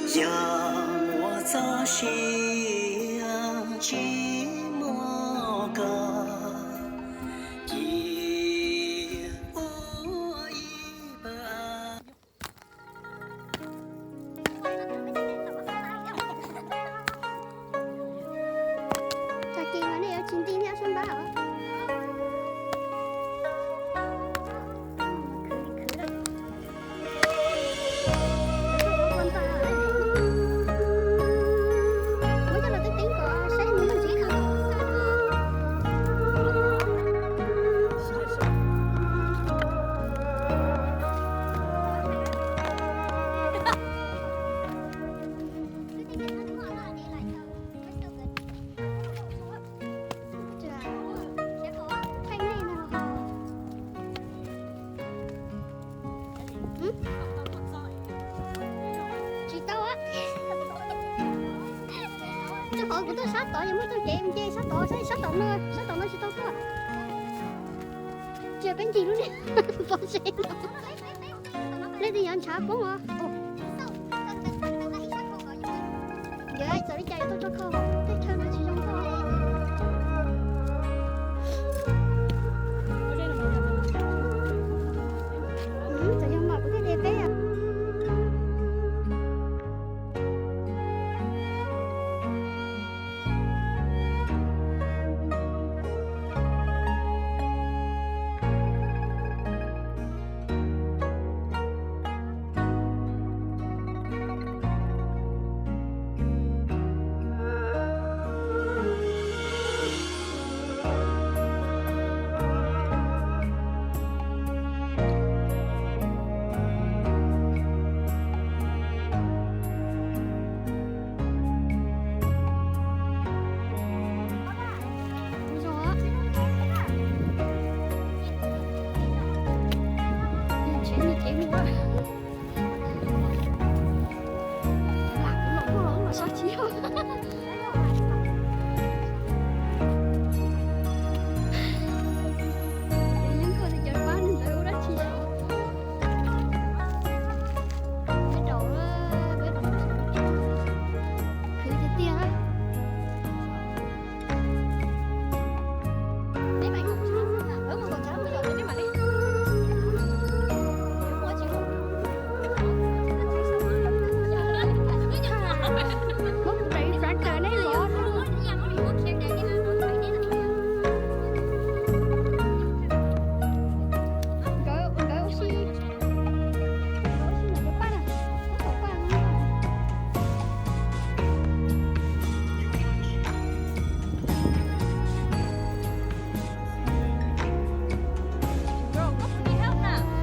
Yog muaj txoj sia tsis muaj koj, cia ua ib pawg. Tag kis mas nej yuav tsis nti nej ob sab npab os. Muab coj los teeb teeb kom saib nws muaj ntsis khaws. Tsis tau. Rau qhov kuv tuaj sab tod, yog muaj txoj kev nce sab tod, sab tod no, sab tod no tsis tau tuaj. Cia peb ncig lub niag pob zeb no. Leej twg yuav ntshav poob os. Yog txawm li cas yuav tuaj tso khau hauv tej chaw no tsis zoo tuaj. Txawm yog mam kuv thiaj de peb.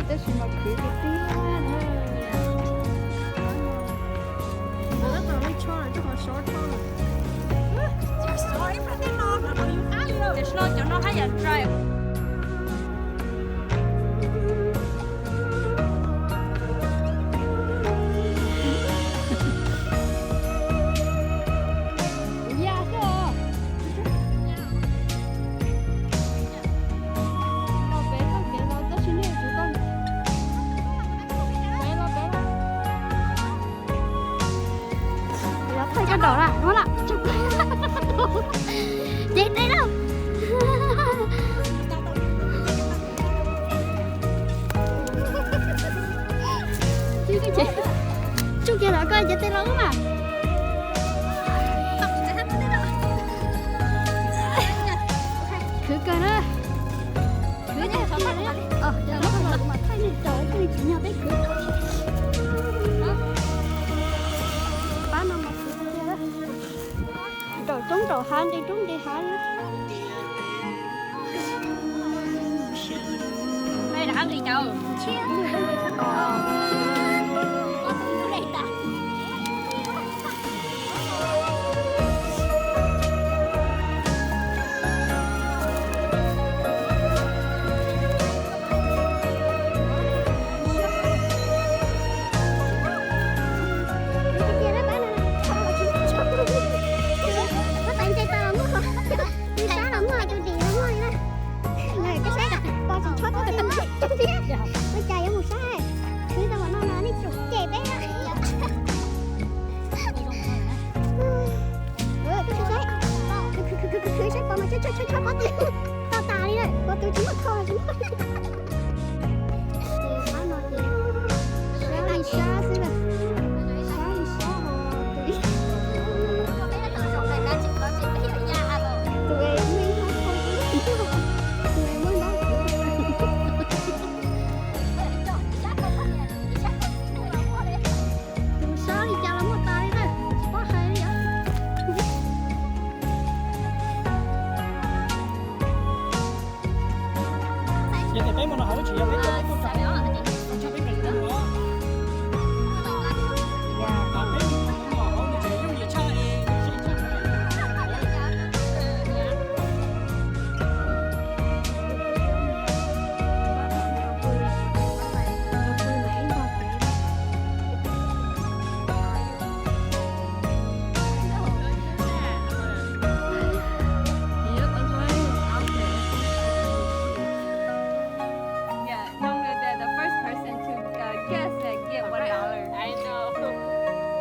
Tab sis mas khwv tiag tiag na. Lawv tab tom lej tsho lawm, rau qhov sov tsho lawm. Tiam sis no cov no haj yam dry. Kuv ya xwb os. Los pem txoj kev los tab sis nej yuav tsum tau pem los pem los. Los thaij koj nraum na, muab lawm. Cev tes lauj. Tsuj kiag los koj cev tes los mas. Khwv kawg na. Khwv tiag tiag li. Cov no los kuv mam thaij nej raws ib tug tsis nyog peb khwv. Pab no mas khwv tiag tiag. Nraum roob nraum hav, nqis roob nqis hav li. Ua cas yuav mus saib, khwv tau Yeah, Nong, the, the first person to, uh, guess that give one dollar. I know.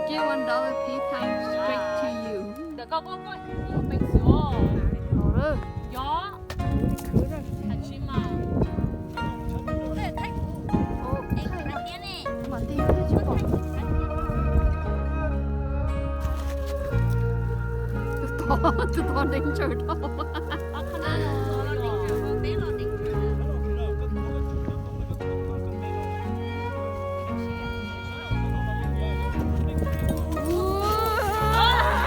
Give one dollar, pay time straight to you. Koj, koj, koj hais peev xwm os. Yog. Hais tsis mas. Ua, Thaib Kuv. Ua, Thaib Kuv mas tij tsis pom. Tus tod, tus tod danger dhau. Ua, ua, ua.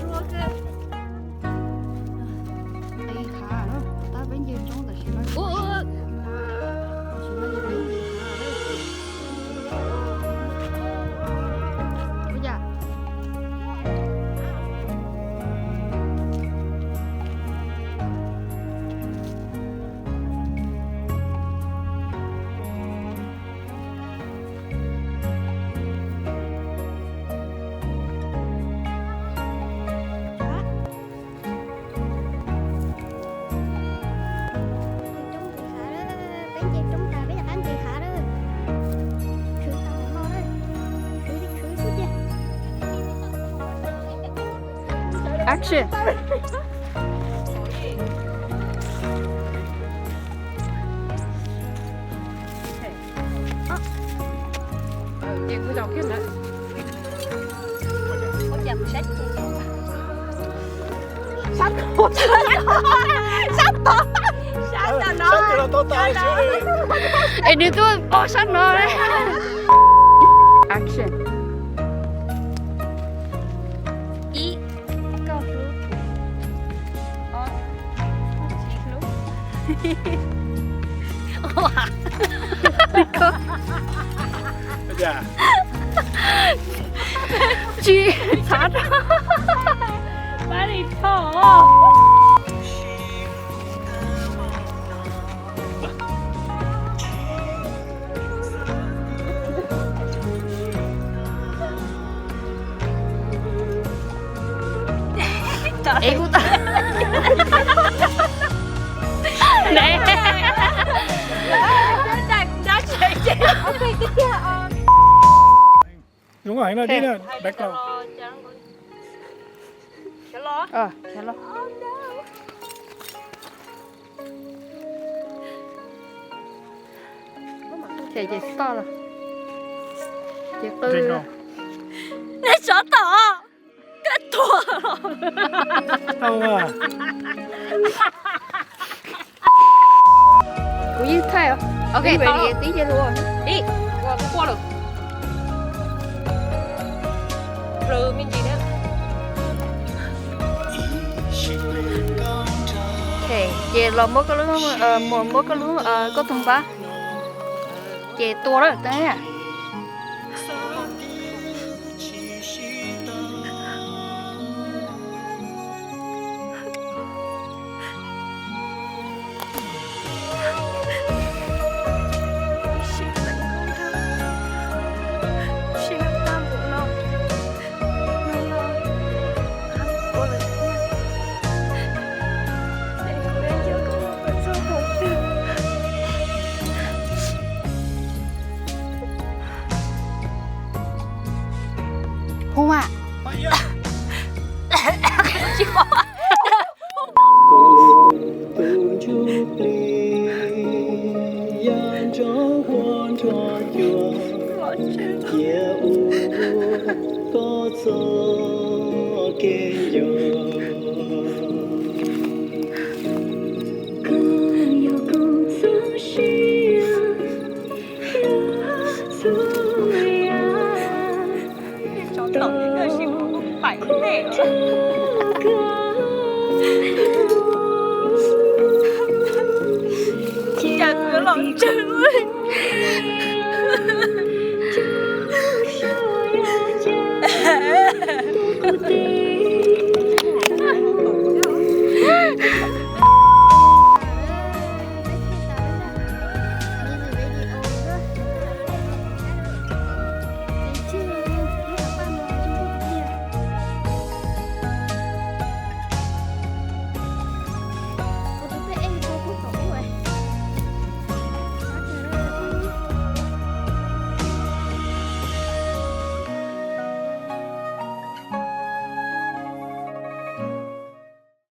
Ua cas? Roob nqis hav, peb nce roob tas peb rov qab nqis hav lawm. Khwv tau no lawm, khwv li khwv xwb tiag. Action. Sab tod, sab tod, sab tod no. Es nws tuaj pom sab no. Action. Ib, koj hlub. Ob, tsis hlub. Tsis txhav rau. Pab li tho. Es kuv tau. Neb. Zoo heev na, dib na, background. Ces, ces stop lawm. Ces qw. Neb tsov tom. Koj tuag los. Kuv yeej thaij os. Ok, tib tau. Ib, ua kuv quaj lawm. Plaws me ntsis thiab. Ok, ces los muab koj lub, muab koj lub, koj tus npab. Ces tua lawm teb.